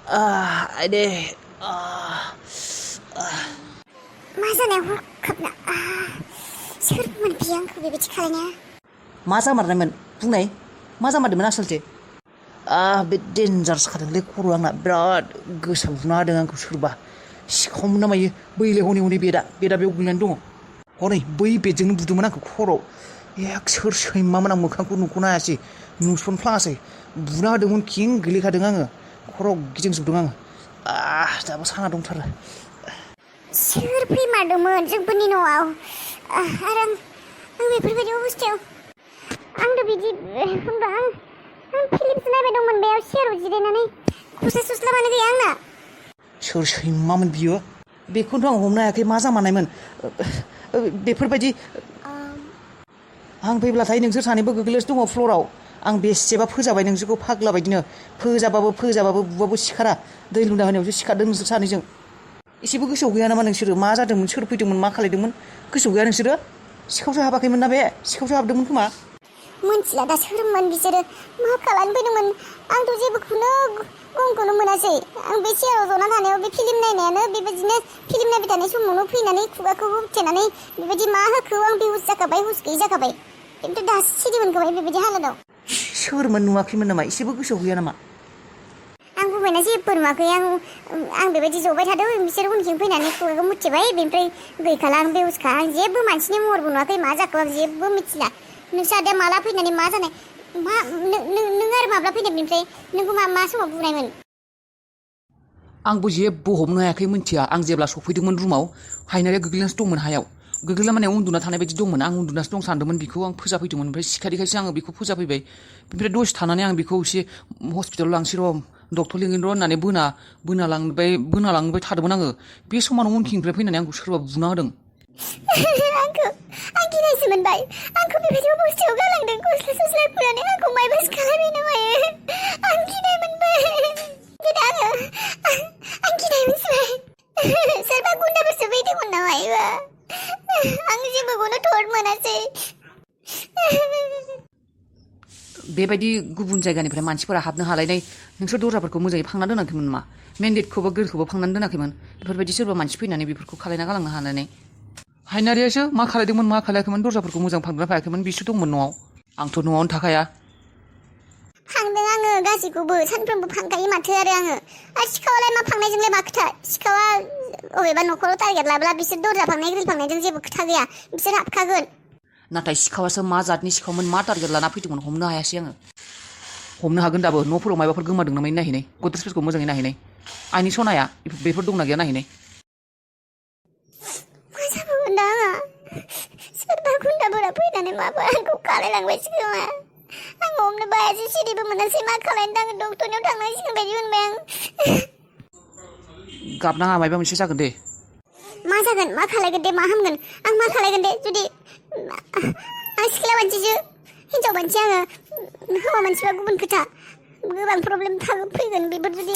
आइदे मा जानाय हरखाबना सोरमोन बियो आंखौ बेबायदि खालायनाया? मा जामारनायमोन बुंनाय मा जामारदोंमोन आसलथे? बे डेन्जारस खादोंलै खर' आंना बिराद गोसा बुना होदों आंखौ सोरबा सिखावमोन ना मायो बैलाय हनै बेदा बेयाव गोलैनानै दङ हनै बै बेदजोंनो बुदोंमोन आंखौ खर'आव सोर सैमामोन आं मोखांखौ नुख'नो हायासै नुसनफ्लाङासै बुना होदोंमोन खिं गोलैखादों आङो खर'आव गिदिंजोबदों आङो दाबो साना दंथारो। सोर फैमारदोंमोन जोंफोरनि न'आव आरो आं बेफोरबायदि अबस्थायाव आंथ' बिदि होनबा आं फिलिमसो नायबाय दंमोन बेयाव चेयाराव जिरायनानै गस्ला सस्लाबानो गैया आंना। सोर सैमामोन बियो बेखौथ' आं हमनो हायाखै मा जामारनायमोन बेफोरबायदि आं फैब्लाथाय नोंसोर सानैबो गोग्लैसो दङ फ्ल'राव आं बेसेबा फोजाबाय नोंसोरखौ फाग्ला बायदिनो फोजाबाबो बुबाबो सिखारा दै लुना होनायावसो सिखारदों नोंसोर सानैजों एसेबो गोसोआव गैया नामा नोंसोरो मा जादोंमोन सोर फैदोंमोन मा खालायदोंमोन गोसोआव गैया नोंसोरो सिखावसो हाबाखैमोन ना बे सिखावसो हाबदोंमोन खोमा मोनथिला दा सोरमोन बिसोरो मा खालामनो फैदोंमोन आंथ' जेबोखौनो गमखौनो मोनासै आं बे चेयाराव जना थानायाव बे फिल्म नायनायानो बेबायदिनो फिल्म नायबाय थानाय समावनो फैनानै खुगाखौ होबथेनानै बेबायदि मा होखो आं बेहुस जाखाबाय हुस गैयि जाखाबाय खिन्थु दासो सिरि मोनखाबाय बेबायदि हालोदाव। सोरमोन नुवाखैमोन नामा एसेबो गोसोआव गैया नामा? आं बुंबायना जेबो नुवाखै आं बेबायदि जबाय थादों बिसोर उनथिं फैनानै खुगाखौ मुथिबाय बेनिफ्राय गैखाला आं बेहुसखा आं जेबो मानसिनि महरबो नुवाखै मा जाखो आं जेबो मिथिला। नोंस्रा दा माला फैनानै मा जानाय मा नों आरो माब्ला फैदों बेनिफ्राय नोंखौ मा समाव बुनायमोन? आंबो जेबो हमनो हायाखै मिन्थिया आं जेब्ला सफैदोंमोन रुमाव हायनारिया गोग्लैनासो दंमोन हायाव गोग्लैला माने उन्दुना थानाय बायदि दंमोन आं उन्दुनासो दं सानदोंमोन बिखौ आं फोजाफैदोंमोन ओमफ्राय सिखारिखायसो आङो बिखौ फोजाफैबाय बेनिफ्राय दसे थानानै आं बिखौ एसे हस्पिटालाव लांसै र' डक्टर लिंगोन र' होननानै बोना लांबाय थादोंमोन आङो बे समावनो उनथिंनिफ्राय फैनानै आंखौ सोरबा बुना होदों। आं गिनायसो मोनबाय आंखौ बेबायदि अबस्थायाव गालांदों गस्ला सस्ला खुनानै आंखौ मायबासो खालामबाय नामायो आं गिनाय मोनबाय आं गिनाय मोनबाय सोरबा गुन्दाफोरसो फैदोंमोन नामायोबा आं जेबोखौनो थर्ट मोनासै। बेबायदि गुबुन जायगानिफ्राय मानसिफोरा हाबनो हालायनाय नोंसोर दरजाफोरखौ मोजाङै फांना दोनाखैमोन नामा? मेन गेटखौबो गोरखौबो फांनानै दोनाखैमोन बेफोरबायदि सोरबा मानसि फैनानै बेफोरखौ खालायना गालांनो हानानै हायनारियासो मा खालायदोंमोन मा खालायाखैमोन दरजाफोरखौ मोजां फांना फायाखैमोन बिसो दंमोन न'आव आंथ' न'आवनो थाखाया। फांदों आङो गासैखौबो सानफ्रोमबो फांखायो माथो आरो सिखावालाय मा फांनायजोंलाय मा खोथा सिखावा अबेबा न'खराव टारगेट लाब्ला बिसोर दरजा फांनाय ग्रिल फांनायजों जेबो खोथा गैया बिसोर हाबखागोन। नाथाय सिखावासो मा जातनि सिखावमोन मा टारगेट लाना फैदोंमोन हमनो हायासै आङो। हमनो हागोन दाबो न'फोराव माबाफोर गोमादों नामा नायहैनाय गद्रेजफोरखौ मोजाङै नायहैनाय आइनि सनाया बेफोर दंना गैया नायहैनाय। मा जाबावगोन दा आंहा सोरबा गुन्दाफोरा फैनानै माबा आंखौ खालायलांबायसो खोमा आं हमनो बायासै सिरिबो मोनासै मा खालायनो आङो डक्टरनियाव थांनांसिगोन बायदि मोनबाय आं। गाबनाङा माबा मोनसे जागोन दे। मा जागोन मा खालायगोन दे मा हामगोन आं मा खालायगोन दे जुदि आं सिख्ला मानसिसो हिनजाव मानसि आङो हौवा मानसिबा गुबुन खोथा गोबां प्रब्लेम फैगोन बेफोर जुदि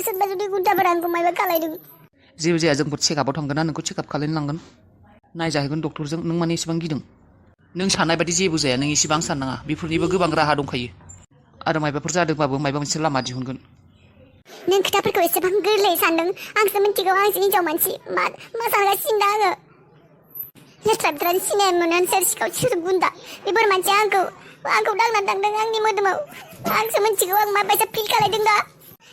सोरबा जुदि गुन्दाफोरा आंखौ माबा खालायदों। जेबो जाया जोंखौ चेकआपआव थांगोन ना नोंखौ चेकआप खालायनो लांगोन नायजाहैगोन डक्टरजों नों माने एसेबां गिदों नों साननाय बायदि जेबो जाया नों एसेबां साननाङा बेफोरनिबो गोबां राहा दंखायो आरो माबाफोर जादोंबाबो माबा मोनसे लामा दिहुनगोन। नों खोथाफोरखौ एसेबां गोरलै सानदों आंसो मिथिगौ आंसो हिनजाव मानसि मा सानगासिनो दा आङो लेथ्राद्राय सिनाय मोनो सोर सिखाव सोर गुन्दा बेफोर मानसिया आंखौ दांना थांदों आंनि मोदोमाव आंसो मिथिगौ आं माबायसा फिल खालायदों दा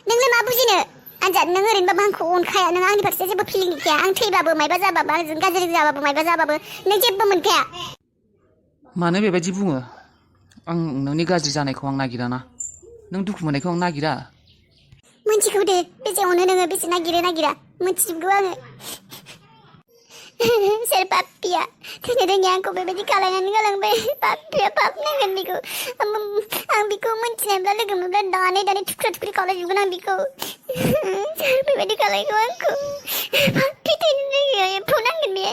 नोंलाय मा बुजिनो आनजाद नों ओरैनोबाबो आंखौ अनखाया नों आंनि फारसे जेबो फिलिं गैखाया आं थैबाबो मायबा जाबाबो आंजों गाज्रि जाबाबो मायबा जाबाबो नों जेबो मोनखाया। मानो बेबायदि बुङो आं नोंनि गाज्रि जानायखौ आं नागिराना नों दुखु मोननायखौ आं नागिरा। मिथिगौ दे बेसे अनो नोङो बेसे नागिरा मिथिजोबगौ आङो सोर पापिया थैनो रोङि आंखौ बेबायदि खालायनानै गालांबाय पापिया पाप नांगोन बेखौ आं बेखौ मिथिनायब्ला लोगो मोनब्ला दानै थुख्रा थुख्रि खालायजोबगोन आं बेखौ सोर बेबायदि खालायगौ आंखौ पापि थैनो रोङि एम्फौ नांगोन बे।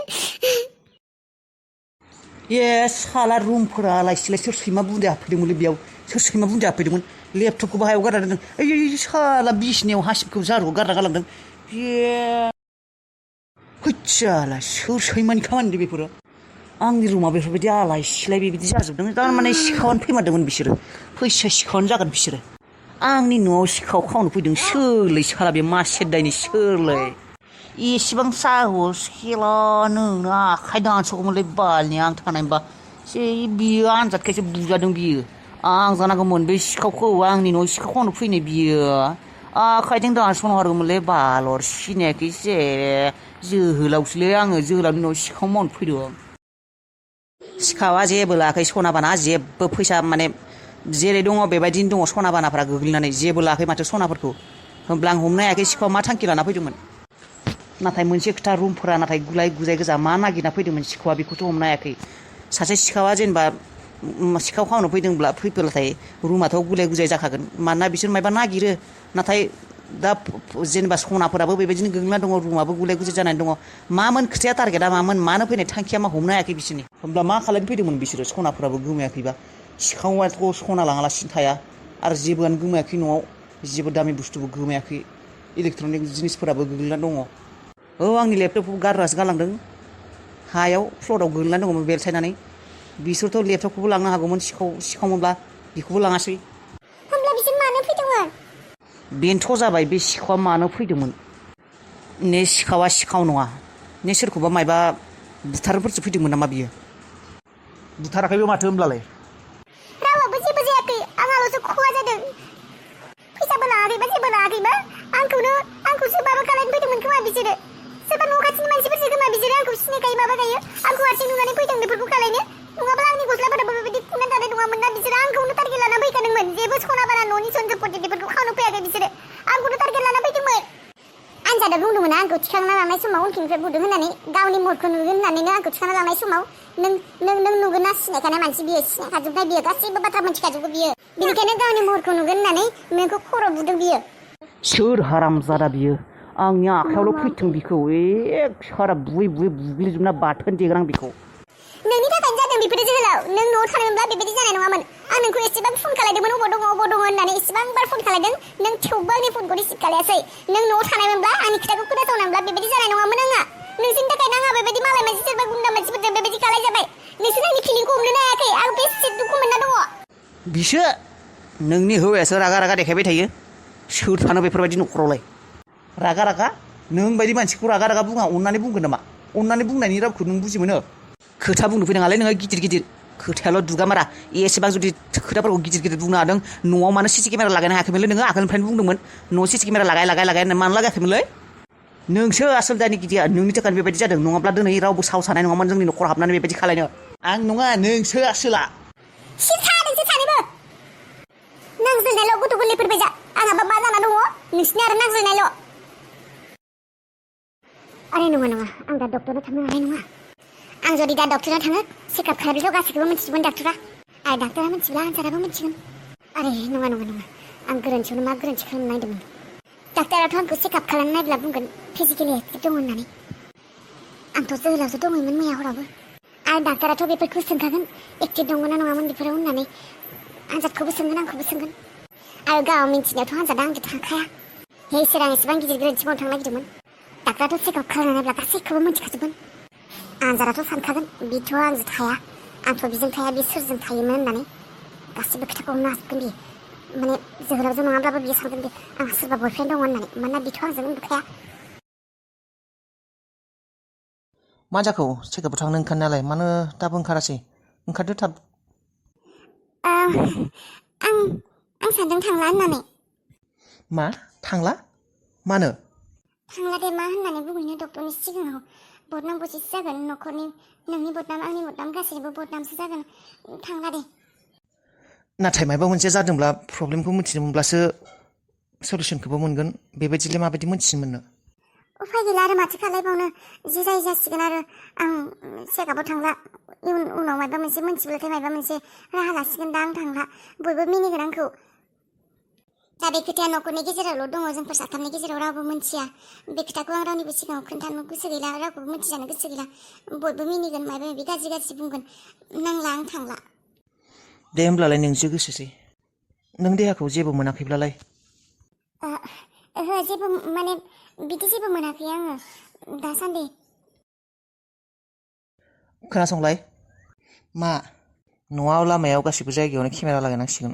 साला रुमफोरा आलाय सिलाय सोर सैमा बुन्दाया हाबफैदोंमोनलै बेयाव सोर सैमा बुन्दाया हाबफैदोंमोन लेपटपखौबो हायाव गारना दोनदों ओइ साला बिसिनायाव हासिबखौ जारुआव गारना गालांदों हैदसाला सोर सैमानि खामानि बेफोरो आंनि रुमा बेफोरबायदि आलाय सिलाय बेबायदि जाजोबदों थारमाने सिखावानो फैमारदोंमोन बिसोरो फैसा सिखावानो जागोन बिसोरो आंनि न'आव सिखाव खावनो फैदों सोरलै साला बे मासे दायनि सोरलै इसेबां साहस खेला नोंनो आखाइ दानस'गौमोनलै बालनि आं थानायमोनबा जे बियो आनजादखायसो बुजादों बियो आं जानांगौमोन बे सिखावखौ आंनि न'आव सिखाव खावनो फैनाय बियो आखाइजों दानस'नो हागौमोनलै बालर सिनायाखै जे जोहोलावसोलै आङो जोहोलावनि न'आव सिखाव मावनो फैदों सिखावा जेबो लायाखै सनाबाना जेबो फैसा माने जेरै दङ बेबायदिनो दङ सनाबानाफ्रा गोग्लैनानै जेबो लायाखै माथो सनाफोरखौ होमब्ला आं हमनो हायाखै सिखावा मा थांखि लाना फैदोंमोन नाथाय मोनसे खोथा रुमफोरा नाथाय गुलाय गुजाय गोजा मा नागिरना फैदोंमोन सिखावा बेखौथ' हमनो हायाखै सासे सिखावा जेनेबा सिखाव खावनो फैब्लाथाय रुमाथ' गुलाय गुजाय जाखागोन मानोना बिसोर मायबा नागिरो नाथाय दा जेनेबा सनाफोराबो बेबायदिनो गोग्लैना दङ रुमाबो गुलाय गुजाय जानानै दङ मामोन खोथाया टारगेटआ मामोन मानो फैनाय थांखिया मा हमनो हायाखै बिसोरनि होमब्ला मा खालामनो फैदोंमोन बिसोरो सनाफोराबो गोमायाखैबा सिखावाथ' सना लाङालासिनो थाया आरो जेबोआनो गोमायाखै न'आव जेबो दामि बुस्थुबो गोमायाखै इलेक्ट्रनिक जिनिसफोराबो गोग्लैना दङ औ आंनि लेपटपखौ गारग्रासो गालांदों हायाव फ्ल'राव गोग्लैना दङमोन बेलथायनानै बिसोरथ' लेपटपखौबो लांनो हागौमोन सिखावमोनब्ला बेखौबो लाङासै होमब्ला बिसोर मानो फैदोंमोन बेनोथ' जाबाय बे सिखावा मानो फैदोंमोन ने सिखावा सिखाव नङा ने सोरखौबा मायबा बुथारफोरसो फैदोंमोन नामा बियो बुथाराखैबो माथो होमब्लालाय रावआबो जेबो जायाखै आंहाल'सो खहा जादों फैसाबो लाङाखैबा जेबो लाङाखैबा आंखौसो माबा खालामनो फैदोंमोन खोमा बिसोरो सोरबा न' खाथिनि मानसिफोरसो खोमा बिसोरो आंखौ सिनायखायो माबाखायो आंखौ हारसिं नुनानै फैदों बेफोरखौ खालायनो नङाब्ला आंनि गस्लाफोराबो बेबायदि खुंना थानाय नङामोन ना बिसोरो आंखौनो टारगेट लाना फैखादोंमोन जेबो सना बारा न'नि सनजोबपति बेफोरखौ खावनो फैयाखै बिसोरो आंखौनो टारगेट लाना फैदोंमोन आनजादा बुंदोंमोन आंखौ थिखांना लांनाय समाव उनथिंनिफ्राय बुदों होननानै गावनि महरखौ नुगोन होननानैनो आंखौ थिखांना लांनाय समाव नों नुगोन ना सिनायखानाय मानसि बियो सिनायखाजोबनाय बियो गासैबो बाथ्रा मिथिखाजोबो बियो बेनिखायनो गावनि महरखौ नुगोन होननानै नोंखौ खर' बुदों बियो सोर हारामजादा बियो आंनि आखायावल' फैथों बिखौ सारा बुयै बुग्लिजोबना बाथोन देग्रां बिखौ नोंनि थाखायनो जादों बेफोरो जोहोलाव नों न'आव थानायमोनब्ला बेबायदि जानाय नङामोन आं नोंखौ एसेबां फन खालायदोंमोन अबाव दङ होननानै एसेबां बार फन खालायदों नों थेवबो आंनि फनखौ रिसिभ खालायासै नों न'आव थानायमोनब्ला आंनि खोथाखौ खोनासंनायमोनब्ला बेबायदि जानाय नङामोन आंहा नोंसोरनि थाखायनो आंहा बेबायदि मालाय मानसि सोरबा गुन्दा मानसिफोरजों बेबायदि खालाय जाबाय नोंसोर आंनि फिलिंखौ हमनो हायाखै आं बेसे दुखु मोनना दङ बिसो नोंनि हौवायासो रागा देखायबाय थायो सोर थानो बेफोरबायदि न'खरावलाय रागा नों बायदि मानसिखौ रागा बुङा अननानै बुंगोन नामा अननानै बुंनायनि रावखौ नों बुजि मोनो खोथा बुंनो फैनाङालै नोङो गिदिर खोथायाल' दुगामारा एसेबां जुदि खोथाफोरखौ गिदिर बुंनो हादों न'आव मानो सिसि केमेरा लागायनो हायाखैमोनलै नोङो आगोलनिफ्रायनो बुंदोंमोन न'आव सिसि केमेरा लागाय होननानै मानो लागायाखैमोनलै नोंसो आसोल दायनिगिरिया नोंनि थाखायनो बेबायदि जादों नङाब्ला दिनै रावबो साहस हानाय नङामोन जोंनि न'खराव हाबनानै बेबायदि खालायनो आं नङा नोंसो आसोला नोंसो सानैबो नांज्लायनायल' गथ' गोरलैफोर बायजा आंहाबा मा जाना दङ नोंसिनि आरो नांज्लायनायल' आरे नङा आं दा डक्टरनाव थांनो हानाय नङा आं जुदि दा डक्टरनाव थाङो चेकआप खालामोब्ला गासैखौबो मिथिजोबगोन डाक्टरा आरो डाक्टरा मिथिब्ला आनजादाबो मिथिगोन आरे नङा आं गोरोन्थियावनो मा गोरोन्थि खालामनो नायदोंमोन डाक्टराथ' आंखौ चेकआप खालामनो नायब्ला बुंगोन फिजिकेलि एक्टिभ दं होननानै आंथ' जोहोलावसो दङमोन मैया हरावबो आरो डाक्टराथ' बेफोरखौ सोंखागोन एक्टिभ दंमोन ना नङामोन बेफोराव होननानै आनजादखौबो सोंगोन आंखौबो सोंगोन आरो गाव मिन्थिनायावथ' आनजादा आंजों थांखाया हे इसोर आं एसेबां गिदिर गोरोन्थि मावनो थांनो नागिरदोंमोन डाक्टराथ' चेकआप खालामनो नायब्ला गासैखौबो मिथिखाजोबगोन आनजादाथ' सानखागोन बेथ' आंजों थाया आंथ' बिजों थाया बे सोरजों थायोमोन होननानै गासिबो खोथाखौ हमनो हाजोबगोन बियो माने जोहोलावजों नङाब्लाबो बियो सानगोन बे आंहा सोरबा बयफ्रेन्ड दङ होननानै मानोना बेथ' आंजों उन्दुखाया मा जाखौ चेकआपआव थांनो ओंखारनायालाय मानो दाबो ओंखारासै ओंखारदो थाब आं सानदों थांला होननानै मा थांला मानो थांला दे मा होननानै बुंहैनो डक्टरनि सिगाङाव बदनाम बसिसो जागोन न'खरनि नोंनि बदनाम आंनि बदनाम गासैबो बदनामसो जागोन थांला दे नाथाय माबा मोनसे जादोंब्ला प्रब्लेमखौ मिथिनो मोनब्लासो सल्युसनखौबो मोनगोन बेबायदिलाय माबायदि मोनथिनो मोननो उफाय गैला आरो माथो खालायबावनो जे जाय जासिगोन आरो आं चेकआपआव थांला उनाव माबा मोनसे मोनथिब्लाथाय माबा मोनसे राहा लासिगोन दा आं थांला बयबो मिनिगोन आंखौ दा बे खोथाया न'खरनि गेजेरावल' दङ जोंफोर साथामनि गेजेराव रावबो मिथिया बे खोथाखौ आं रावनिबो सिगाङाव खोन्थानो गोसो गैला रावखौबो मिथिजानो गोसो गैला बयबो मिनिगोन माबा माबि गाज्रि बुंगोन नांला आं थांला दे होमब्लालाय नोंसो गोसोसै नों देहाखौ जेबो मोनाखैब्लालाय ओहो जेबो माने बिदि जेबो मोनाखै आङो दासान्दि खोनासंलाय मा न'आव लामायाव गासिबो जायगायावनो केमेरा लागायनांसिगोन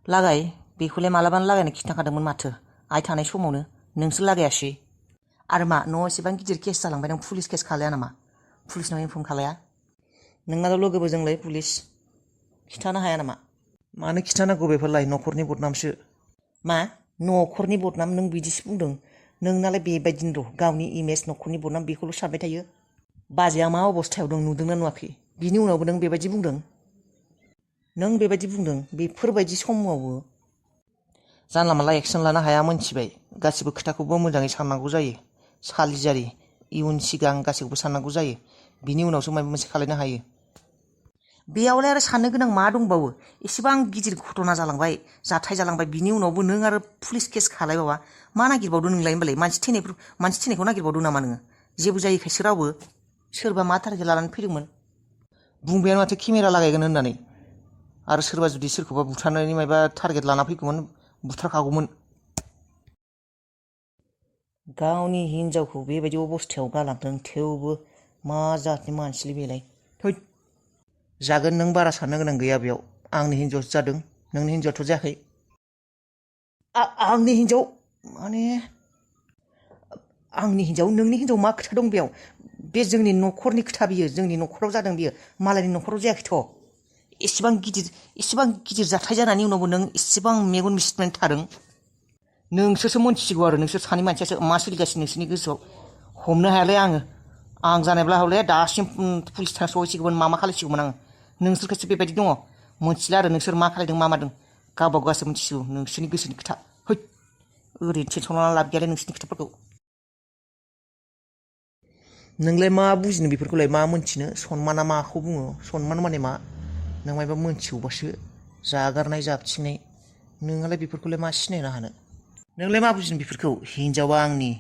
लागाय बेखौलाय मालाबानो लागायनो खिन्थाखादोंमोन माथो आइ थानाय समावनो नोंसो लागायासै आरो मा न'आव एसेबां गिदिर केस जालांबाय नों पुलिस केस खालाया नामा पुलिसनाव इनफर्म खालाया नोंनाथ' लोगोबो जोंलाय पुलिस खिन्थानो हाया नामा मानो खिन्थानांगौ बेफोरलाय न'खरनि बदनामसो मा न'खरनि बदनाम नों बिदिसो बुंदों नोंनालाय बेबायदिनो र' गावनि इमेज न'खरनि बदनाम बेखौल' सानबाय थायो बाजैया मा अबस्थायाव दं नुदोंना नुवाखै बिनि उनावबो नों बेबायदि बुंदों बेफोरबायदि समावबो जानला मानला एक्सन लानो हाया मोनथिबाय गासिबो खोथाखौबो मोजाङै साननांगौ जायो सालिजारि इयुन सिगां गासैखौबो साननांगौ जायो बिनि उनावसो माबा मोनसे खालायनो हायो बेयावलाय आरो साननो गोनां मा दंबावो एसेबां गिदिर घटना जालांबाय जाथाय जालांबाय बिनि उनावबो नों आरो पुलिस केस खालायबावा मा नागिरबावदों नोंलाय होनबालाय मानसि थैनायखौ नागिरबावदों नामा नोङो जेबो जायैखायसो रावबो सोरबा मा टारगेट लानानै फैदोंमोन बुंबायानो माथो केमेरा लागायगोन होननानै आरो सोरबा जुदि सोरखौबा बुथारनायनि माबा टारगेट लाना फैगौमोन बुथारखागौमोन गावनि हिनजावखौ बेबायदि अबस्थायाव गालांदों थेवबो मा जातनि मानसिलै बेलाय थै जागोन नों बारा साननो गोनां गैया बेयाव आंनि हिनजावसो जादों नोंनि हिनजावथ' जायाखै आंनि हिनजाव माने आंनि हिनजाव नोंनि हिनजाव मा खोथा दं बेयाव बे जोंनि न'खरनि खोथा बियो जोंनि न'खराव जादों बियो मालायनि न'खराव जायाखैथ' एसेबां गिदिर जाथाय जानायनि उनावबो नों एसेबां मेगन मिसिबनानै थादों नोंसोरसो मोनथिसिगौ आरो नोंसोर सानै मानसियासो मा सोलिगासिनो नोंसोरनि गोसोआव हमनो हायालै आं जानायब्ला हले दासिम पुलिस थाना सहैसिगौमोन मा खालायसिगौमोन आङो नोंसोरखौसो बेबायदि दङ मोनथिला आरो नोंसोर मा खालायदों मा मादों गावबा गावसो मोनथिसिगौ नोंसोरनि गोसोनि खोथा है ओरैनो टेनसन लाना लाब गैयालै नोंसोरनि खोथाफोरखौ नोंलाय मा बुजिनो बेफोरखौलाय मा मोनथिनो सनमाना माखौ बुङो सनमान माने मा नों मायबा मोनथिगौबासो जागारनाय जाबथिंनाय नोंहालाय बेफोरखौलाय मा सिनायनो हानो नोंलाय मा बुजिनो बेफोरखौ हिनजावा आंनि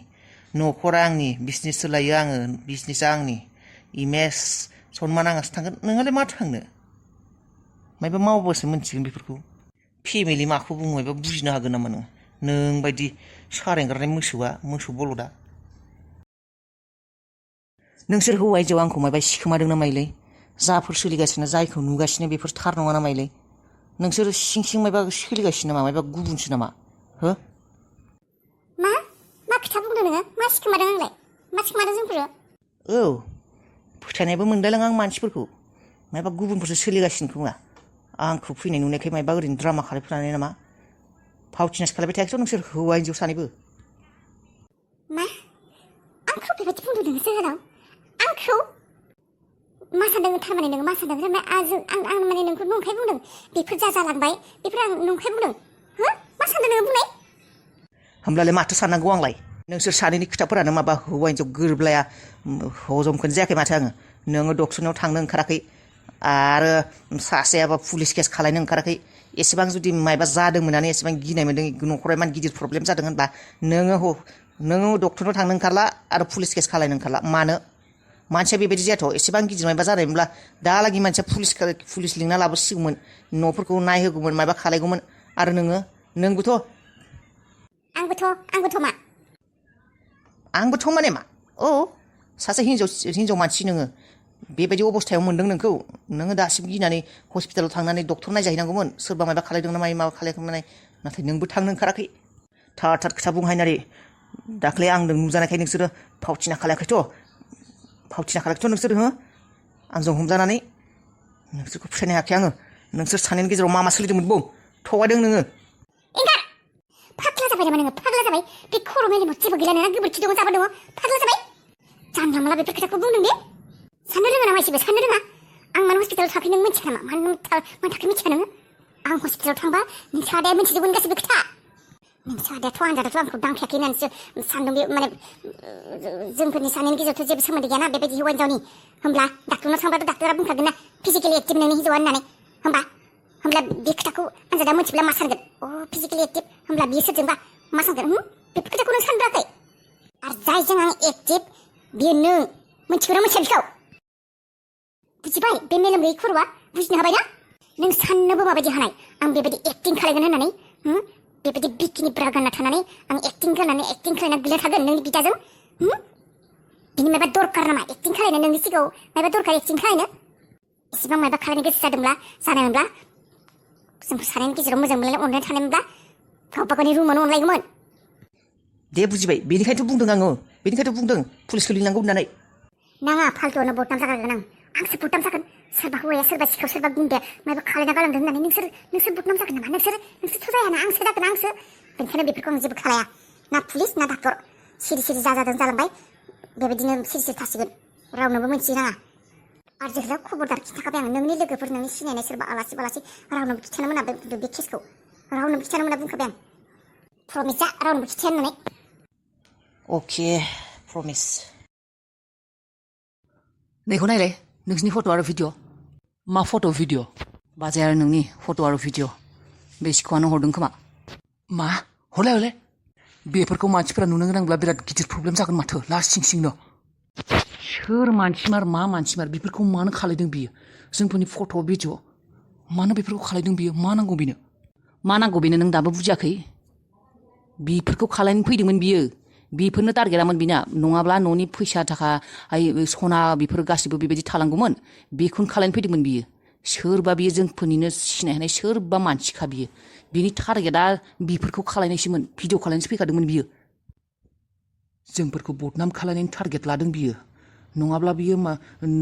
न'खरा आंनि बिजनेस सोलायो आङो बिजनेसा आंनि इमेज सनमान आंहासो थांगोन नोंहालाय मा थांनो मायबा मावबासो मोनथिगोन बेफोरखौ फेमिलि माखौ बुङो मायबा बुजिनो हागोन नामा नों बायदि सारेंगारनाय मोसौ बलदा नोंसोर हौवा हिनजाव आंखौ मायबा सिखोमादों ना माइलै जाफोर सोलिगासिनो जायखौ नुगासिनो बेफोर थार नङा ना माइलै नोंसोर सिं मायबा सोलिगासिनो नामा मायबा गुबुनसो नामा हो मा खोथा बुंदों नोङो मा सिखोमादों आंलाय मा सिखोमादों जोंफोरो औ फोथायनायबो मोनलायलाङो आं मानसिफोरखौ मायबा गुबुनफोरसो सोलिगासिनो खोमा आंखौ फैनाय नुनायखाय मायबा ओरैनो द्रामा खालायफ्लानाय नामा फावथिनासो खालायबाय थायाखैथ' नोंसोर हौवा हिनजाव सानैबो मा आंखौ बेबायदि बुंदों नोङो जोहोलाव आंखौ मा सानदों थारमाने नोङो मा सानदों आं माने नोंखौ नंखाय बुंदों बेफोर जालांबाय बेफोर आं नंखाय बुंदों हो मा सानदों नोङो बुंनाय होमब्लालाय माथो साननांगौ आंलाय नोंसोर सानैनि खोथाफोरानो माबा हौवा हिनजाव गोरोबलाया हजमखौनो जायाखै माथो आङो नोङो डक्टरनाव थांनो ओंखाराखै आरो सासेयाबा पुलिस केस खालायनो ओंखाराखै एसेबां जुदि मायबा जादोंमोन होननानै एसेबां गिनाय मोन्दों न'खराव इमान गिदिर प्रब्लेम जादों होनबा नोङो डक्टरनाव थांनो ओंखारला आरो पुलिस केस खालायनो ओंखारला मानो मानसिया बेबायदि जायाथ' एसेबां गिदिर मायबा जानायमोनब्ला दालागि मानसिया पुलिस लिंना लाबोसिगौमोन न'फोरखौ नायहोगौमोन मायबा खालायगौमोन आरो नोंबोथ' मा आंबोथ' माने मा औ सासे हिनजाव मानसि नोङो बेबायदि अबस्थायाव मोन्दों नोङो दासिम गिनानै हस्पिटालाव थांनानै डक्टर नायजाहैनांगौमोन सोरबा मायबा खालायदों ना माबा खालायाखैमोन नाथाय नोंबो थांनो ओंखाराखै थार खोथा बुंहायनारि दाख्लै आंजों नुजानायखाय नोंसोरो फावथिना खालायाखैथ' नोंसोरो हो आंजों हमजानानै नोंसोरखौ फोथायनो हायाखै आङो नोंसोर सानैनि गेजेराव मा सोलिदोंमोन बुं थगायदों नोङो फाग्ला जाबाय नामा नोङो फाग्ला जाबाय बे खर' मेलेमाव जेबो गैला नोंना गोबोरखि दङ जाबा दङ फाग्ला जाबाय जानला मानला बेफोर खोथाखौ बुंदों दे साननो रोङा नामा एसेबो साननो रोङा आं मानो हस्पिटालाव थाखै नों मिथिया नामा मानो थाखै मिथिया नोङो आं हस्पिटालाव थांबा नोंसा आदाया मिथिजोबगोन गासिबो खोथा नोंसा आदायाथ' आंदाथ' आंखौ दांखायाखै होननानैसो सानदों बे माने जोंफोरनि सानैनि गेजेरावथ' जेबो सोमोन्दो गैयाना बेबायदि हौवा हिनजावनि होमब्ला डाक्टरनाव थांबाथ' डाक्टरा बुंखागोन ना फिजिकेलि एक्टिभ नोंनि हिनजावा होननानै होमब्ला बे खोथाखौ आंजों दा मिथिब्ला मा सानगोन फिजिकेलि एक्टिभ होमब्ला बियो सोरजोंबा मा सानगोन बेफोर खोथाखौ नों सानबोआखै आरो जायजों आं एक्टिभ बियो नों मिथिगौना मिथिया बिखौ बुजिबाय बे मेलेम गैयै खर'आ बुजिनो हाबाय ना नों साननोबो माबायदि हानाय आं बेबायदि एक्टिं खालायगोन होननानै बेबायदि बिकिनि ब्रा गानना थानानै आं एक्टिं खालायना गैला थागोन नोंनि बिदाजों बिनि माबा दरखार नामा एक्टिं खालायनो नोंनि सिगाङाव माबा दरखार एक्टिं खालायनो एसेबां माबा खालायनो गोसो जादोंब्ला जानायमोनब्ला जों सानैनि गेजेराव मोजां मोनलायना अनलायना थानायमोनब्ला गावबा गावनि रुमावनो अनलायगौमोन दे बुजिबाय बेनिखायनोथ' बुंदों आङो बेनिखायनोथ' बुंदों पुलिसखौ लिंनांगौ होननानै नाङा फाल्थुआवनो बदनाम जागारगोन आंसो बदनाम जागोन सोरबा हौवाया सोरबा सिखाव सोरबा गुन्दाया माबा खालायना गालांदों होननानै नोंसोर बदनाम जागोन नामा नोंसोरथ' जायाना आंसो जागोन आंसो बेनिखायनो बेफोरखौ आं जेबो खालाया ना पुलिस ना डाक्टर सिरि सिरि जाजादों जालांबाय बेबायदिनो सिरि सिरि थासिगोन रावनोबो मिथिनाङा आरो जोहोलाव खबरदार खिन्थाखाबाय आं नोंनि लोगोफोर नोंनि सिनायनाय सोरबा आलासि बालासि रावनोबो खिन्थानो मोना बे केसखौ रावनोबो खिन्थानो मोना बुंखाबाय आं प्रमिस जा रावनोबो खिन्थाया होननानै अके प्रमिस नैखौ नायलाय नोंसिनि फट' आरो भिडिअ मा फट' भिडिअ बाजै आरो नोंनि फट' आरो भिडिअ बे सिखावआनो हरदों खोमा मा हरलाय बेफोरखौ मानसिफोरा नुनो गोनांब्ला बिराद गिदिर प्रब्लेम जागोन माथो लास्ट सिंनो सोर मानसिमार मा मानसिमार बेफोरखौ मानो खालायदों बियो जोंफोरनि फट' भिडिअ मानो बेफोरखौ खालायदों बियो मा नांगौ बेनो नों दाबो बुजियाखै बेफोरखौ खालायनो फैदोंमोन बियो बेफोरनो टारगेटामोन बिना नङाब्ला न'नि फैसा थाखा सना बेफोर गासिबो बेबायदि थालांगौमोन बेखौनो खालायनो फैदोंमोन बियो सोरबा बियो जोंफोरनिनो सिनायनाय सोरबा मानसिखा बियो बिनि टारगेटआ बेफोरखौ खालायनायसोमोन भिडिअ खालायनोसो फैखादोंमोन बियो जोंफोरखौ बदनाम खालायनायनि टारगेट लादों बियो नङाब्ला बियो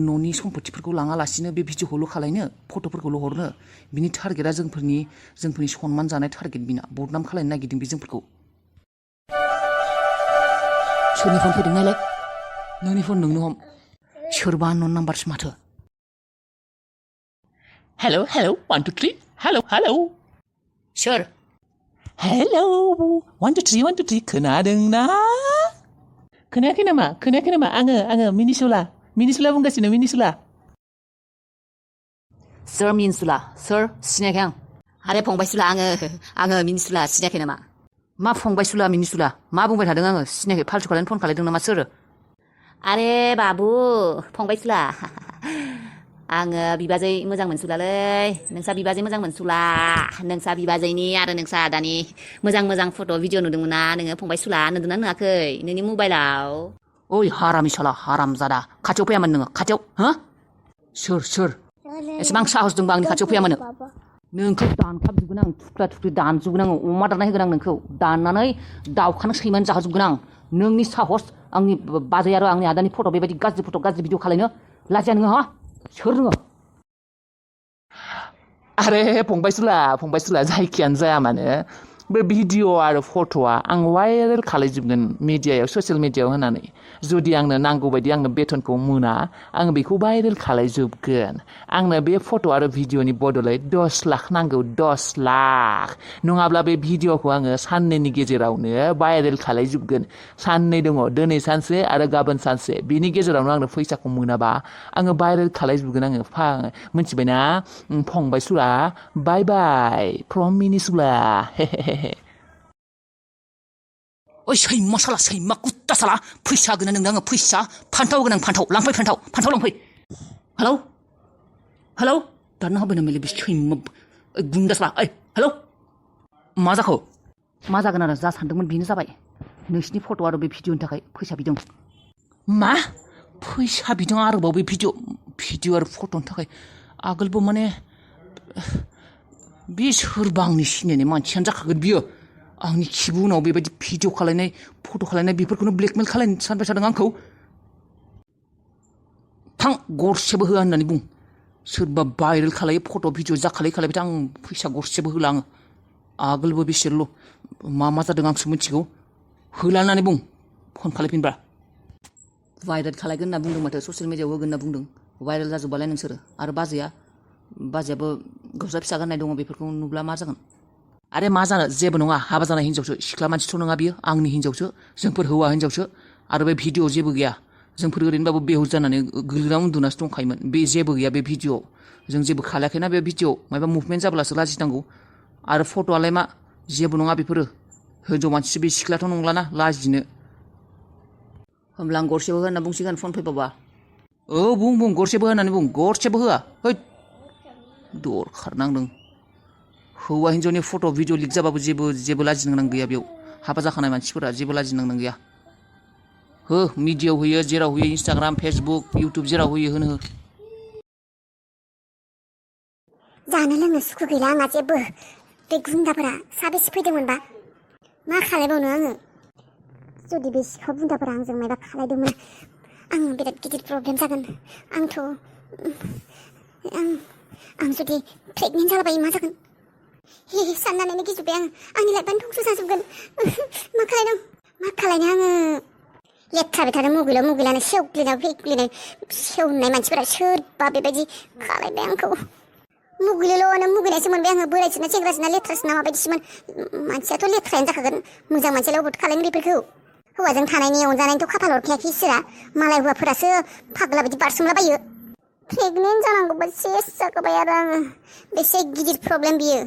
न'नि सम्पथिफोरखौ लाङालासिनो बे भिडिअखौल' खालायनो फट'फोरखौल' हरनो बिनि टारगेटआ जोंफोरनि सनमान जानाय टारगेट बिना बदनाम खालायनो नागिरदों बे जोंफोरखौ सोरनि फन फैदों नायलाय नोंनि फन नोंनो हम सोरबा नन नाम्बारसो माथो Hello, 1, 2, 3. Hello. सोर Hello, 1, 2, 3, 1, 2, 3. खोनादोंना? खोनायाखै नामा? आङो मिनिसुला बुंगासिनो मिनिसुला. सोर मिनसुला सोर सिनायाखै आं आरे फंबाय सुला आङो मिनसुला सिनायाखै नामा मा फंबाय सुला मिनिसुला मा बुंबाय थादों आङो सिनायाखै फाल्थु खालायनो फन खालायदों नामा सोर आरे बाबु फंबाय सुला आङो बिबाजै मोजां मोनसुलालै नोंसा बिबाजै मोजां मोनसुला नोंसा बिबाजैनि आरो नोंसा दानि मोजां फट' भिडिअ नुदोंमोन ना नोङो फंबाय सुला नुदोंना नुवाखै नोंनि मबाइलाव ओइ हारामि साला हाराम जादा खाथियाव फैयामोन नोङो खाथियाव हो सोर एसेबां साहस दंबा आंनि खाथियाव फैयामोन नोंखौ दानखाबजोबगोन आं थुख्रा दानजोबगोन आङो अमा दानना होगोन आं नोंखौ दाननानै दावखानो सैमानो जाहोजोबगोन आं नोंनि साहस आंनि बाजै आरो आंनि आदानि फट' बेबायदि गाज्रि भिडिअ खालायनो लाजिया नोङो हा सोर नोङो आरे फंबाय सुला जायखियानो जाया मानो बे भिडिअ आरो फट'आ आं भाइरेल खालायजोबगोन मिडियायाव ससियेल मिडियायाव होनानै जुदि आंनो नांगौ बायदि आंनो बेथनखौ मोना आं बेखौ भाइरेल खालायजोबगोन आंनो बे फट' आरो भिडिअनि बदलै 10 लाख नांगौ 10 लाख नङाब्ला बे भिडिअखौ आङो साननैनि गेजेरावनो भाइरेल खालायजोबगोन साननै दङ दिनै सानसे आरो गाबोन सानसे बिनि गेजेरावनो आंनो फैसाखौ मोनाबा आङो भाइरेल खालायजोबगोन आङो मिथिबायना फंबाय सुला बाय फ्रम मिनिसुला ओइ सैमा साला सैमा कुत्ता साला फैसा होगोन नोंनो आङो फैसा फान्थाव होगोन आं फान्थाव लांफै फान्थाव लांफै हेलौ दानना होबाय नों बे सैमा गुन्दा साला ओइ हेलौ मा जाखो मा जागोन आरो जा सानदोंमोन बेनो जाबाय नोंसिनि फट' आरो बे भिडिअनि थाखाय फैसा बिदों मा फैसा बिदों आरोबाव बे भिडिअ आरो फट'नि थाखाय आगोलबो माने बे सोरबा आंनि सिनायनाय मानसियानो जाखागोन बियो आंनि खिबु उनाव बेबायदि भिडिअ खालायनाय फट' खालायनाय बेफोरखौनो ब्लेकमेल खालायनो सानबाय थादों आंखौ थां गरसेबो होआ होननानै बुं सोरबा भाइरेल खालायो फट' भिडिअ जा खालायबाय आं फैसा गरसेबो होला आङो आगोलबो बिसोरल' मा जादों आंसो मिथिगौ होला होननानै बुं फन खालायफिनबा भाइरेल खालायगोन होनना बुंदों माथो ससियेल मिडियायाव होगोन होनना बुंदों भाइरेल जाजोब्बालाय नोंसोरो आरो बाजैयाबो गावसा फिसा गाननाय दङ बेफोरखौ नुब्ला मा जागोन आरे मा जानो जेबो नङा हाबा जानाय हिनजावसो सिख्ला मानसिथ' नङा बियो आंनि हिनजावसो जोंफोर हौवा हिनजावसो आरो बे भिडिअ जेबो गैया जोंफोर ओरैनोबाबो बेहुस जानानै गोलैना उन्दुनासो दंखायोमोन बे जेबो गैया बे भिडिअ जों जेबो खालायाखैना बे भिडिअ माबा मुभमेन्ट जाब्लासो लाजिनांगौ आरो फट'आलाय मा जेबो नङा बेफोरो हिनजाव मानसिसो बे सिख्लाथ' नंलाना लाजिनो होमब्ला आं गरसेबो होआ होनना बुंसिगोन फन फैबाबा औ बुं गरसेबो होननानै बुं गरसेबो होआ हैद दरखार नांदों हौवा हिन्जावनि फट' भिडिअ लिक जाबाबो जेबो लाजिनांगौ गैया बेयाव हाबा जाखानाय मानसिफोरा जेबो लाजिनांगौ गैया हो मिडियायाव होयो जेराव होयो इन्सटाग्राम फेसबुक इउटुब जेराव होयो होनो हो जानो लोंनो सुखु गैला आंहा जेबो बे गुन्दाफोरा साबेसे फैदोंमोनबा मा खालायबावनो आङो जुदि बे सिखाव बुन्दाफोरा आंजों मायबा खालायदोंमोन आं बिराद गिदिर प्रब्लेम जागोन आंथ' आं जुदि प्रेगनेन्ट जालाबायो मा जागोन साननानैनो गिजोब्बाय आङो आंनि लाइफआनो धंस' जाजोबगोन मा खालायनो आङो लेथ्रा बेथानो मुगैलानो सेवग्लिनाय सेवनाय मानसिफोरा सोरबा बेबायदि खालायबाय आंखौ मुगैनायसो मोनबाय आङो बोरायसोना सेंग्रासोना लेथ्रासोना माबायदिसोमोन मानसियाथ' लेथ्रायानो जाखागोन मोजां मानसियालाय अबावथो खालायनो बेफोरखौ हौवाजों थानायनि अनजानायनिथ' खाफाल हरखायाखै इसोरा मालाय हौवाफोरासो फाग्ला बायदि बारसोमलाबायो प्रेगनेन्ट जानांगौबा सेस जागोबाय आरो आङो बेसे गिदिर प्रब्लेम बियो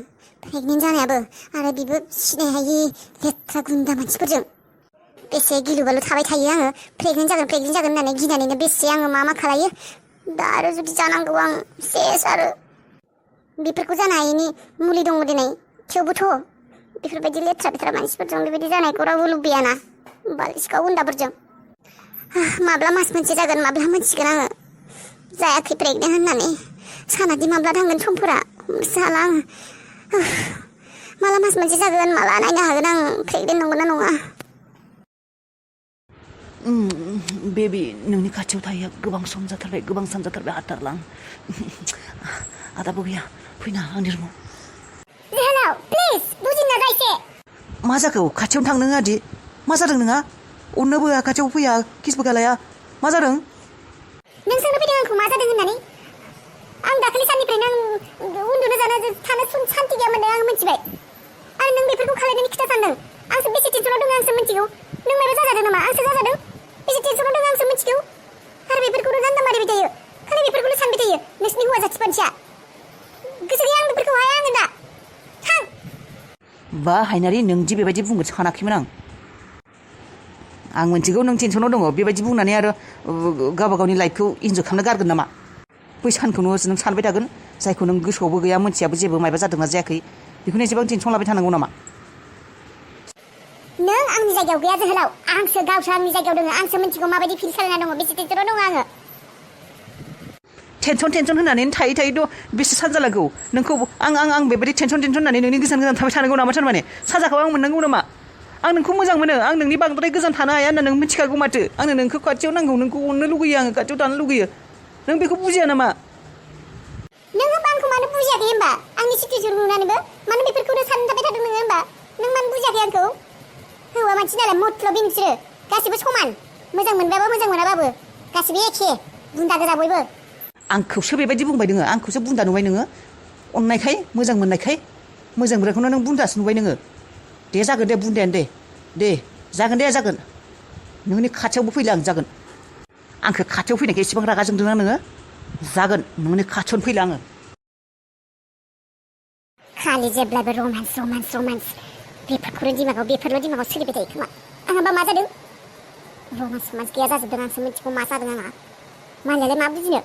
प्रेगनेन्ट जानायाबो आरो बेबो सिनायहायि लेथ्रा गुन्दा मानसिफोरजों बेसे गिलुबालु थाबाय थायो आङो प्रेगनेन्ट जागोन होननानै गिनानैनो बेसे आङो मा खालायो दा आरो जुदि जानांगौ आं सेस आरो बेफोरखौ जानो हायिनि मुलि दङ दिनै थेवबोथ' बेफोरबायदि लेथ्रा मानसिफोरजों बेबायदि जानायखौ रावबो लुबैयाना सिखाव गुन्दाफोरजों माब्ला मास मोनसे जागोन माब्ला मोनसिगोन आङो जायाखै प्रेगनेन्ट होननानै सानादि माब्ला थांगोन समफोरा जाला आङो माला मास मोनसे जागोन माला नायनो हागोन आं प्रेगनेन्ट नंगौना नङा बेबि नोंनि खाथियाव थायो गोबां सम जाथारबाय गोबां सान जाथारबाय हाथारला आदाबो गैया फैना आंनि रुमाव जोहोलाव प्लिज बुजिनो नाजा एसे मा जाखो खाथियावनो थांनो आदि मा जादों नोंहा अननोबो होआ खाथियाव फैया किसबो गालाया मा जादों नों सोंनो फैदों आंखौ मा जादों होननानै आं दाखालि साननिफ्रायनो आं उन्दुनो जानो थानो सान्ति गैया मोनदों आं मिथिबाय आरो नों बेफोरखौ खालायनायनि खोथा सानदों आंसो बेसे टेनसनाव दङ आंसो मिथिगौ नों माबा जाजादों नामा आंसो जाजादों बेसे टेनसनाव दङ आंसो मिथिगौ आरो बेफोरखौनो जानला मारिबाय थायो खालि बेफोरखौनो सानबाय थायो नोंसिनि हौवा जाथि मानसिया गोसो गैया आं बेफोरखौहाय आङो दा थां बा हायनारि नोंदि बेबायदि बुंगोन सानाखैमोन आं मिथिगौ नों टेनसनाव दङ बेबायदि बुंनानै आरो गावबा गावनि लाइफखौ इन्जय खालामनो गारगोन नामा बै सानखौनो नों सानबाय थागोन जायखौ नों गोसोआवबो गैया मोनथियाबो जेबो मायबा जादोंना जायाखै बेखौनो एसेबां टेनसन लाबाय थानांगौ नामा नों आंनि जायगायाव गैया जोहोलाव आंसो गावसो आंनि जायगायाव दङ आंसो मिथिगौ माबायदि फिल खालामना दङ बेसे टेनसनाव दङ आङो टेनसन होननानै थायै बेसे सानजालागौ नोंखौ आं बेबायदि टेनसन होननानै नोंनि गोजान थाबाय थानांगौ नामा थारमाने साजाखौ आं मोननांगौ नामा आं नोंखौ मोजां मोनो आं नोंनि बांद्राय गोजान थानो हाया होनना नों मिथिखागौ माथो आंनो नोंखौ खाथियाव नांगौ नोंखौ अननो लुगैयो आङो खाथियाव थानो लुगैयो नों बेखौ बुजिया नामा नों होमबा आंखौ मानो बुजियाखै होमबा आंनि सिटुएसन नुनानैबो मानो बेफोरखौनो साननो थाबाय थादों नोङो होमबा नों मानो बुजियाखै आंखौ हौवा मानसि नालाय मत्लबि नोंसोरो गासिबो समान मोजां मोनबाबो मोजां मोनाबाबो गासिबो एखे बुन्दा गोजा बयबो आंखौसो बेबायदि बुंबाय नोङो आंखौसो बुन्दा नुबाय नोङो अननायखाय मोजां मोननायखाय मोजां मोननायखौनो नों बुन्दासो नुबाय नोङो दे जागोन दे बुन्दायानो दे जागोन नोंनि खाथियावबो फैला आं जागोन आंखौ खाथियाव फैनायखाय एसेबां रागा जोंदोंना नोङो जागोन नोंनि खाथियावनो फैला आङो खालि जेब्लाबो रमान्स बेफोरल' दिमागाव सोलिबाय थायो खोमा आंहाबा मा जादों रमान्स गैया जाजोबदों आंसो मिथिगौ मा जादों आंहा मालायालाय मा बुजिनो